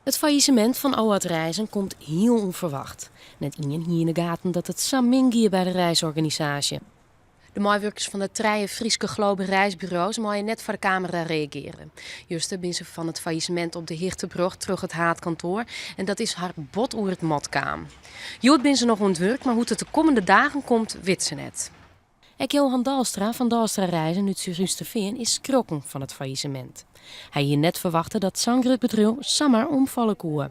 It fallisemint fan OAT Reizen komt hiel ûnferwacht. Net ien hie yn 'e gaten dat it sa min gie by de reisorganisaasje. De meiwurkers fan de trije Fryske Globe reisburo's meie net foar de kamera reagearje. Juster binne se fan it fallisemint op de hichte brocht troch it haadkantoar en dat is har bot oer it mad kaam. Hjoed binne se noch oan it wurk, mar hoe't it de kommende dagen komt, wit se net. Ek Johan Dalstra fan Dalstra Reizen út Surhústerfean is skrokken fan it fallisemint. Hy hie net ferwachte dat sa'n grut bedriuw samar omfalle koe.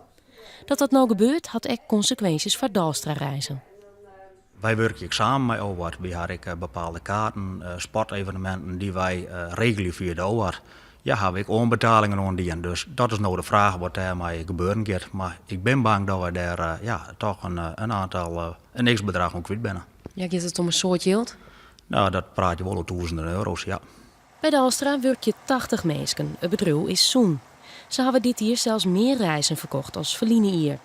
Dat dat no gebeurt, hat ek konsekwinsjes foar Dalstra Reizen. Wy wurkje ek samen mei OAT. Wy hawwe ek bepaalde kaarten, sporteveneminten dy't wy regelje fia de OAT. Ja, hawwe ek oanbetalingen oan dien. Dus dat is no de fraach wat dêrmei gebeuren giet. Mar ik bin bang dat wy dêr ja, toch in aantal, in x-bedrach oan kwyt binne. Ja, giet it om in soad jild? No, dat praat je wol oer tûzenen euro's, ja. By Dalstra wurkje 80 minsken. It bedriuw is sûn. Se hawwe dit jier sels mear reizen ferkocht as ferline jier.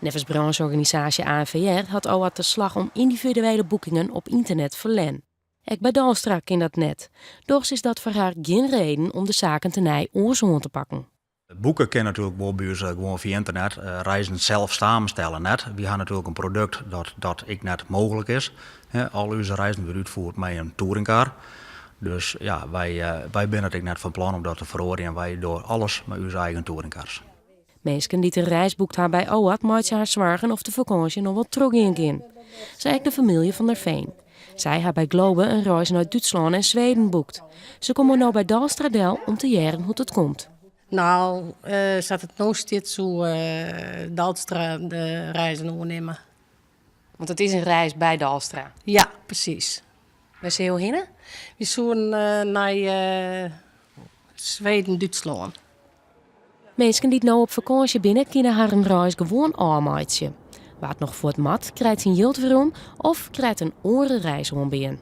Neffens brânsjorganisaasje ANVR hat OAT de slach om yndividuele boekingen op ynternet ferlern. Ek by Dalstra kin dat net. Dochs is dat foar har gjin reden om de saken tenei oars oan te pakken. Boeken kin natuerlik wol by ús gewoan fia ynternet. Reizen sels samenstelle net. Wy ha natuerlik in produkt dat dat ek net mooglik is. Al ús reizen wurde útfierd mei in touringcar. Dus ja, wy, wy binne it ek net fan plan om dat te feroarjen. Wy dogge alles mei ús eigen touringcars. Minsken dy't in reis boekt ha by OAT meitsje har soargen oft de fakânsje noch wol trochgean kin. Sa ek de famylje Van der Veen. Sy ha by Globe in reis nei Dútslân en Sweden boekt. Se komme no by Dalstra del om te hearren hoe't it komt. No, sa't it no stiet soe Dalstra de reizen oernimme. Want it is in reis by Dalstra? Ja, presys. Wêr sille jo hinne? Wy soenen nei Sweden, Dútslân. Minsken dy't no op fakânsje binne, kinne harren reis gewoan ôfmeitsje. Wa't noch fuort moat, krijt syn jild werom of krijt in oare reis oanbean.